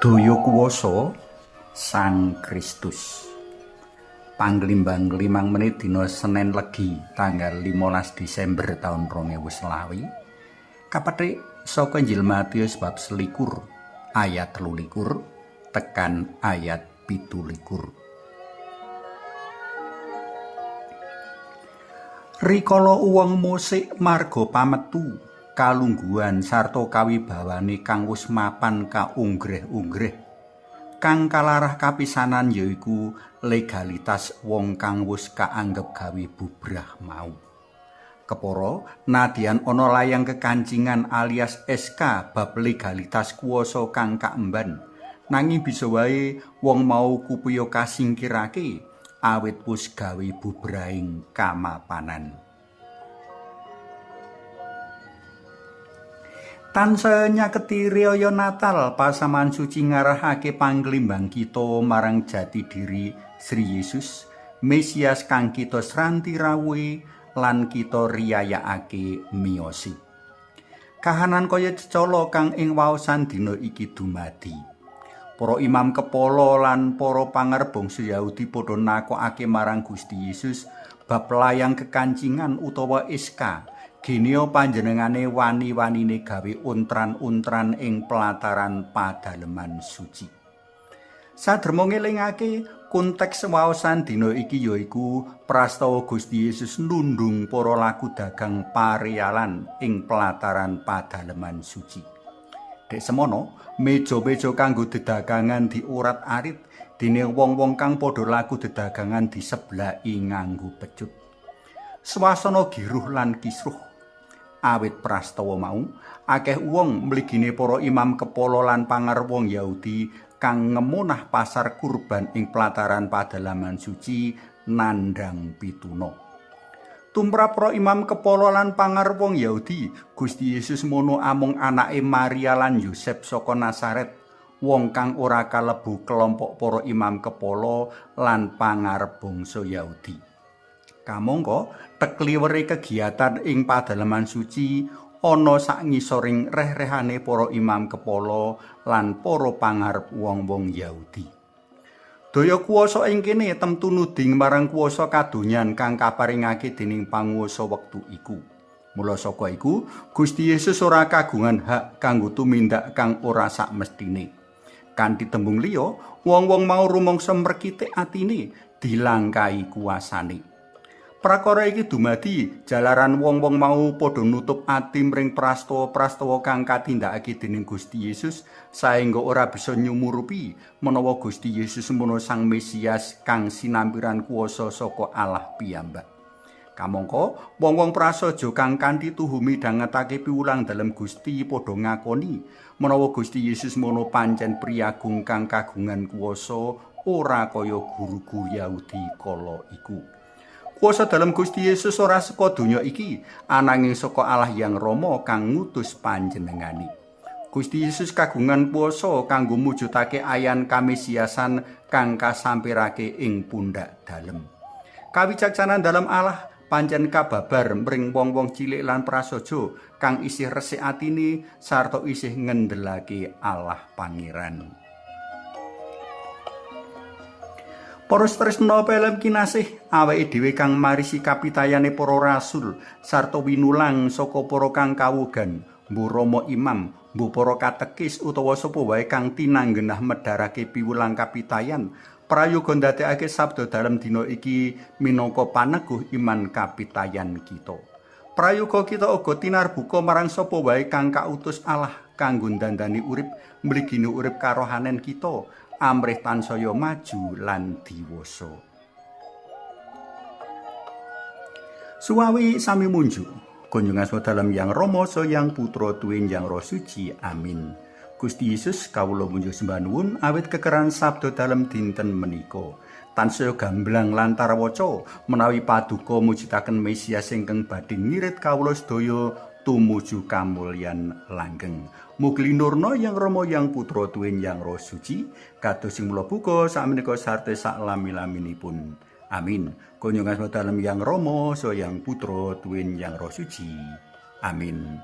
Daya kuwasa Sang Kristus. Panglimbang 5 menit dina Senen Legi tanggal 15 Desember taun 2020. Kapethik saka Injil Matius bab 21 ayat 23 tekan ayat 27. Rikala wong musik marga pametu kalungguhan sarta kawibawane kang wis mapan kaunggreh-unggreh kang kalarah kapisanan yaiku legalitas wong kang wis kaanggep gawe bubrah mau. Kepara nadyan ana layang kekancingan alias SK bab legalitas kuwasa kang kaemban, nanging bisa wae wong mau kupiya kasingkirake awit wis gawe bubrahing kamapanan. Tansaya nyaketi riyaya Natal, pasaman suci ngarahake panglimbang kita marang jati diri Sri Yesus, Mesias kang kita sranti rawuhe lan kita riyayakake miyosi. Kahanan kaya cecala kang ing waosan dina iki dumadi. Para imam kepala lan para pangarep bangsa Yahudi padha nakokake marang Gusti Yesus bab layang kekancingan utawa SK. Genio panjenengane wani-wanine gawe untran-untran ing pelataran padaleman suci. Saderma ngelingake konteks waosan dina iki yaiku prastawa Gusti Yesus nundung para laku dagang parealan ing pelataran padaleman suci. Dek semono, meja-meja kanggo dedagangan diorat-arit dene wong-wong kang padha laku dedagangan diseblaki nganggo pecut. Swasana giruh lan kisruh. Awit prastawa mau, akeh wong mligine para imam kepala lan pangarep wong Yahudi kang ngemunah pasar kurban ing pelataran padalaman suci nandhang pituna. Tumrap para imam kepala lan pangarep wong Yahudi, Gusti Yesus mono amung anake Maria lan Yosef saka Nazaret, wong kang ora kalebu kelompok para imam kepala lan pangarep bangsa Yahudi. Kamangka tekliwere kegiatan ing padaleman suci ana sak ngisoring reh-rehane para imam kepala lan para pangarep wong-wong Yahudi. Daya kuwasa ing kene temtu nuding marang kuwasa kadonyan kang kaparingake dening panguwasa wektu iku. Mula saka iku, Gusti Yesus ora kagungan hak kanggo tumindak kang ora sakmestine. Kanthi tembung liya, wong-wong mau rumangsa mrekitik atine dilangkai kuasane. Prakara iki dumadi jalaran wong-wong mau padha nutup ati mring prastawa-prastawa kang katindakake dening Gusti Yesus saengga ora bisa nyumurupi menawa Gusti Yesus mono Sang Mesias kang sinampiran kuwasa saka Allah piyambak. Kamangka wong-wong prasaja kang kanthi tuhu midhangetake piwulang dalem Gusti padha ngakoni menawa Gusti Yesus mono pancen priyagung kang kagungan kuwasa ora kaya guru-guru Yahudi kala iku. Kuasa dalem Gusti Yesus ora saka donya iki, ananging saka Allah Yang Rama kang ngutus panjenengane. Gusti Yesus kagungan kuasa kanggo mujudake ayan kamesiasan kang kasampirake ing pundhak dalem. Kawicaksanan dalem Allah pancen kababar mring wong-wong cilik lan prasaja kang isih resik atine sarta isih ngendelake Allah Pangeran. Para tresna pelem kinasih, awake dhewe kang marisi kapitayane para rasul sarta winulang saka para kang kawugan, mbuh rama imam, mbuh para katekis utawa sapa wae kang tinanggenah medharake piwulang kapitayan, prayoga ndadekake sabda dalem dina iki minangka paneguh iman kapitayan kita. Prayoga kita uga tinarbuka marang sapa wae kang kautus Allah kanggo ndandani urip mligine urip karohanen kita, amrih tansaya maju lan diwasa. Suwawi sami munjuk. Kunjungan asma dalem Yang Rama, Yang Putra, tuwin Yang Roh Suci. Amin. Gusti Yesus kawula munjuk sembah nuwun awit kekeran sabda dalem dinten menika. Tansaya gamblang lan tarwaca menawi paduka mujudaken Mesias ingkang badhe ngirit kawula sedaya tumuju kamulyan langgeng. Mugi linurna Yang Rama, Yang Putra, tuwin Yang Roh Suci, kados sing mula buka sakmenika sarta saklami-laminipun. Amin. Kunjungan asma dalem Yang Rama, Yang Putra, tuwin Yang Roh Suci. Amin.